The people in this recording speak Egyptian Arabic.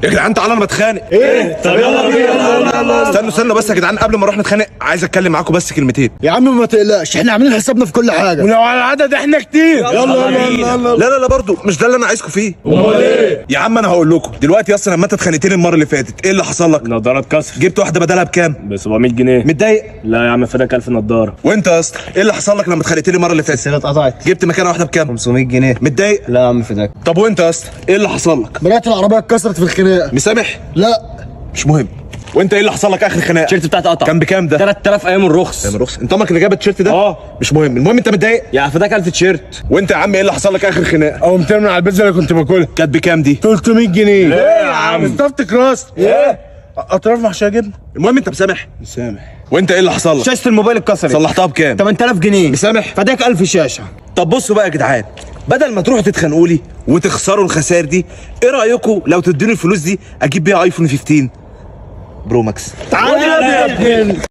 يا جدعان تعالوا انا بتخانق. ايه؟ طب يلا بينا. يلا يلا. استنوا استنوا بس يا جدعان، قبل ما نروح نتخانق عايز اتكلم معاكم بس كلمتين. يا عم ما تقلقش، احنا عاملين حسابنا في كل حاجة، ولو على العدد احنا كتير. يلا يلا يلا. لا لا لا برضه مش ده اللي انا عايزكم فيه. امال ايه؟ يا عم انا هقول لكم دلوقتي يا اسطى، لما انت اتخانقتني المرة اللي فاتت ايه اللي حصل لك؟ نضاره اتكسر. جبت واحدة بدلها بكام؟ ب 700 جنيه. متضايق؟ لا يا عم، فداك 1000 نضاره. وانت يا اسطى ايه اللي حصل لك لما اتخانقتني المرة اللي فاتت؟ السلسلة اتقطعت. جبت مكانها واحدة بكام؟ 500 جنيه. متضايق؟ لا يا عم، فداك. طب وانت يا اسطى ايه اللي حصل لك؟ مراية العربية اتكسرت في الخناقه. مسامح؟ لا. مش مهم. وانت ايه اللي حصل لك اخر خناقه؟ التيشيرت بتاعتي اتقطع. كان بكام ده؟ 3000 ايام الرخص. يا رخص، انت امك اللي جابت التيشيرت ده؟ اه. مش مهم، المهم انت متضايق؟ يا فداك 1000 تيشيرت. وانت يا عم ايه اللي حصل لك اخر خناقه؟ قمت من على البيتزا اللي كنت باكلها. كانت بكام دي؟ 300 جنيه. ايه يا عم؟ stuffed crust. ايه؟ اطراف محشيه جبنه. المهم انت مسامح؟ مسامح. وانت ايه اللي حصل لك؟ شاشة الموبايل اتكسرت. صلحتها بكام؟ 8000 جنيه. مسامح؟ فداك 1000 شاشة. طب بصوا بقى يا جدعان، بدل ما تروحوا تتخانقوا لي وتخسروا الخسائر دي، ايه رايكم لو تدوني الفلوس دي اجيب بيها iPhone 15 Pro Max؟ تعالى يا ابني.